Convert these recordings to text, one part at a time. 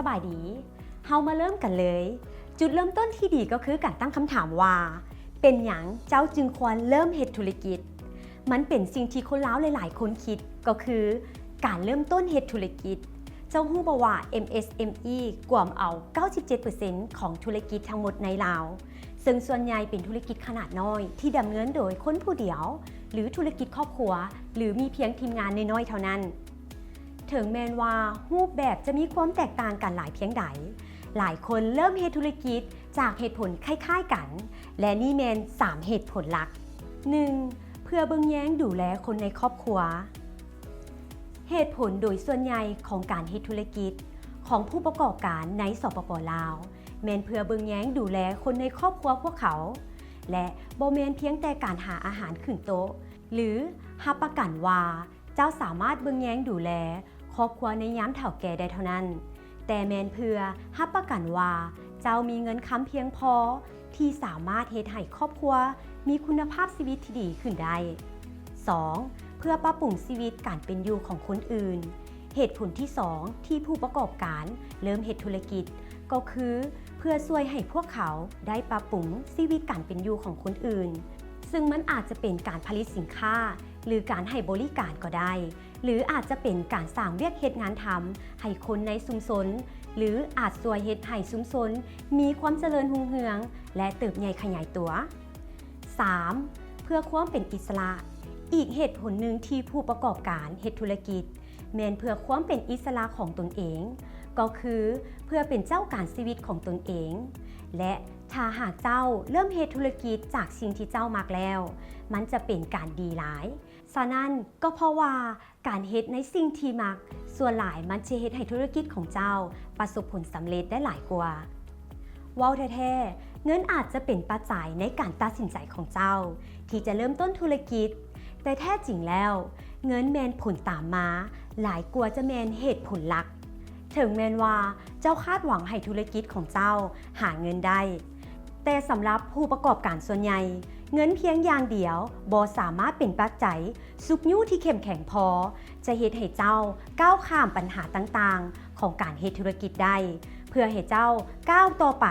ສະບາຍດີ ເຮົາມາເລີ່ມກັນເລີຍ. ຈຸດເລີ່ມຕົ້ນທີ່ດີກໍຄືການຕັ້ງຄຳຖາມວ່າ ເປັນຫຍັງເຈົ້າຈຶ່ງຄວນເລີ່ມເຮັດທຸລະກິດ? ມັນເປັນສິ່ງທີ່ຄົນລາວຫຼາຍໆຄົນຄິດ ກໍຄືການເລີ່ມຕົ້ນເຮັດທຸລະກິດ. ເຈົ້າຮູ້ບໍ່ວ່າ ເອັມເອສເອັມອີ ກວມເອົາເກົ້າສິບເຈັດເປີເຊັນຂອງທຸລະກິດທັງໝົດໃນລາວ, ເຊິ່ງສ່ວນໃຫຍ່ເປັນທຸລະກິດຂະໜາດນ້ອຍທີ່ດຳເນີນໂດຍຄົນຜູ້ດຽວ ຫຼື ທຸລະກິດຄອບຄົວ ຫຼື ມີພຽງທີມງານນ້ອຍໆເທົ່ານັ້ນ. ເຖິງແມ່ນວ່າຮູບແບບຈະມີຄວາມແຕກຕ່າງກັນຫຼາຍພຽງໃດ, ຫຼາຍຄົນເລີ່ມເຮັດທຸລະກິດຈາກເຫດຜົນຄ້າຍໆກັນ ແລະ ນີ້ແມ່ນສາມເຫດຜົນຫຼັກ. ໜຶ່ງ ເພື່ອເບິ່ງແຍງດູແລຄົນໃນຄອບຄົວ. ເຫດຜົນໂດຍສ່ວນໃຫຍ່ຂອງການເຮັດທຸລະກິດຂອງຜູ້ປະກອບການໃນ ສປປ ລາວ ແມ່ນເພື່ອເບິ່ງແຍງດູແລຄົນໃນຄອບຄົວພວກເຂົາ ແລະ ບໍ່ແມ່ນພຽງແຕ່ການຫາອາຫານຂຶ້ນໂຕະ ຫຼື ຮັບປະກັນວ່າເຈົ້າສາມາດເບິ່ງແຍງດູແລຄອບຄົວໃນຍາມເຖົ້າແກ່ໄດ້ເທົ່ານັ້ນ, ແຕ່ແມ່ນເພື່ອຮັບປະກັນວ່າເຈົ້າມີເງິນຄຳພຽງພໍ ທີ່ສາມາດເຮັດໃຫ້ຄອບຄົວມີຄຸນນະພາບຊີວິດທີ່ດີຂຶ້ນໄດ້. ສອງ ເພື່ອປັບປຸງຊີວິດການເປັນຢູ່ຂອງຄົນອື່ນ. ເຫດຜົນທີສອງທີ່ຜູ້ປະກອບການເລີ່ມເຮັດທຸລະກິດ ກໍຄືເພື່ອຊ່ວຍໃຫ້ພວກເຂົາໄດ້ປັບປຸງຊີວິດການເປັນຢູ່ຂອງຄົນອື່ນ, ເຊິ່ງມັນອາດຈະເປັນການຜະລິດສິນຄ້າ ຫຼື ການໃຫ້ບໍລິການກໍໄດ້. ຫຼື ອາດຈະເປັນການສ້າງວຽກເຮັດງານທຳໃຫ້ຄົນໃນຊຸມຊົນ ຫຼື ອາດຊ່ວຍເຮັດໃຫ້ຊຸມຊົນມີຄວາມຈະເລີນຮຸ່ງເຮືອງ ແລະ ເຕີບໃຫຍ່ຂະຫຍາຍຕົວ. ສາມ ເພື່ອຄວາມເປັນອິດສະຫຼະ. ອີກເຫດຜົນໜຶ່ງທີ່ຜູ້ປະກອບການເຮັດທຸລະກິດ ແມ່ນເພື່ອຄວາມເປັນອິດສະຫຼະຂອງຕົນເອງ, ກໍຄືເພື່ອເປັນເຈົ້າການຊີວິດຂອງຕົນເອງ. ແລະ ຖ້າຫາກເຈົ້າເລີ່ມເຮັດທຸລະກິດຈາກສິ່ງທີ່ເຈົ້າມັກແລ້ວ, ມັນຈະເປັນການດີຫຼາຍ. ສະນັ້ນ ກໍເພາະວ່າການເຮັດໃນສິ່ງທີ່ມັກ ສ່ວນຫຼາຍມັນຈະເຮັດໃຫ້ທຸລະກິດຂອງເຈົ້າປະສົບຜົນສຳເລັດໄດ້ຫຼາຍກວ່າ. ເວົ້າແທ້ໆ, ເງິນອາດຈະເປັນປັດໄຈໃນການຕັດສິນໃຈຂອງເຈົ້າທີ່ຈະເລີ່ມຕົ້ນທຸລະກິດ, ແຕ່ແທ້ຈິງແລ້ວ, ເງິນແມ່ນຜົນຕາມມາ ຫຼາຍກວ່າຈະແມ່ນເຫດຜົນຫຼັກ. ເຖິງແມ່ນວ່າເຈົ້າຄາດຫວັງໃຫ້ທຸລະກິດຂອງເຈົ້າຫາເງິນໄດ້, ແຕ່ສຳລັບຜູ້ປະກອບການສ່ວນໃຫຍ່, ເງິນພຽງຢ່າງດຽວບໍ່ສາມາດເປັນປັດໄຈຊຸກຍູ້ທີ່ເຂັ້ມແຂງພໍ ຈະເຮັດໃຫ້ເຈົ້າກ້າວຂ້າມບັນຫາຕ່າງໆຂອງການເຮັດທຸລະກິດໄດ້. ເພື່ອໃຫ້ເຈົ້າກ້າວຕໍ່ໄປ,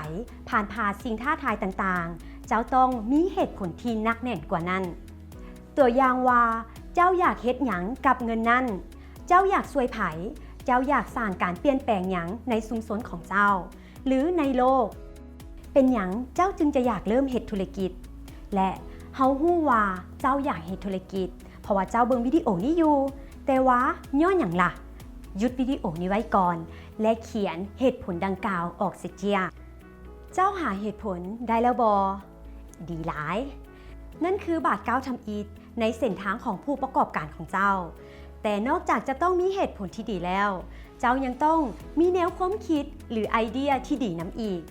ຜ່ານຜ່າສິ່ງທ້າທາຍຕ່າງໆ, ເຈົ້າຕ້ອງມີເຫດຜົນທີ່ໜັກແໜ້ນກວ່ານັ້ນ. ຕົວຢ່າງວ່າ, ເຈົ້າຢາກເຮັດຫຍັງກັບເງິນນັ້ນ? ເຈົ້າຢາກຊ່ວຍໃຜ? ເຈົ້າຢາກສ້າງການປ່ຽນແປງຫຍັງໃນຊຸມຊົນຂອງເຈົ້າ ຫຼື ໃນໂລກ? ເປັນຫຍັງເຈົ້າຈຶ່ງຈະຢາກເລີ່ມເຮັດທຸລະກິດ? ແລະ ເຮົາຮູ້ວ່າເຈົ້າຢາກເຮັດທຸລະກິດ ເພາະວ່າເຈົ້າເບິ່ງວິດີໂອນີ້ຢູ່. ແຕ່ວ່າຍ້ອນຫຍັງລະ? ຢຸດວິດີໂອນີ້ໄວ້ກ່ອນ ແລະ ຂຽນເຫດຜົນດັ່ງກ່າວອອກເສຍເຈຍ. ເຈົ້າຫາເຫດຜົນໄດ້ແລ້ວບໍ່? ດີຫຼາຍ. ນັ້ນຄືບາດກ້າວທຳອິດໃນເສັ້ນທາງຂອງຜູ້ປະກອບການຂອງເຈົ້າ. ແຕ່ນອກຈາກຈະຕ້ອງມີເຫດຜົນທີ່ດີແລ້ວ, ເຈົ້າຍັງຕ້ອງມີແນວຄວາມຄິດ ຫຼື ໄອເດຍທີ່ດີນຳອີກ.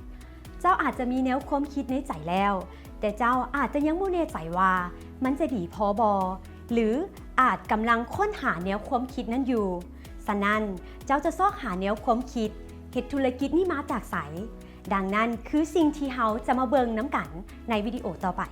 ເຈົ້າອາດຈະມີແນວຄວາມຄິດໃນໃຈແລ້ວ, ແຕ່ເຈົ້າອາດຈະຍັງບໍ່ແນ່ໃຈວ່າມັນຈະດີພໍບໍ່ ຫຼື ອາດກຳລັງຄົ້ນຫາແນວຄວາມຄິດນັ້ນຢູ່. ສະນັ້ນ, ເຈົ້າຈະຊອກຫາແນວຄວາມຄິດເຮັດທຸລະກິດນີ້ມາຈາກໃສ? ດັ່ງນັ້ນຄືສິ່ງທີ່ເຮົາຈະມາເບິ່ງນຳກັນໃນວິດີໂອຕໍ່ໄປ.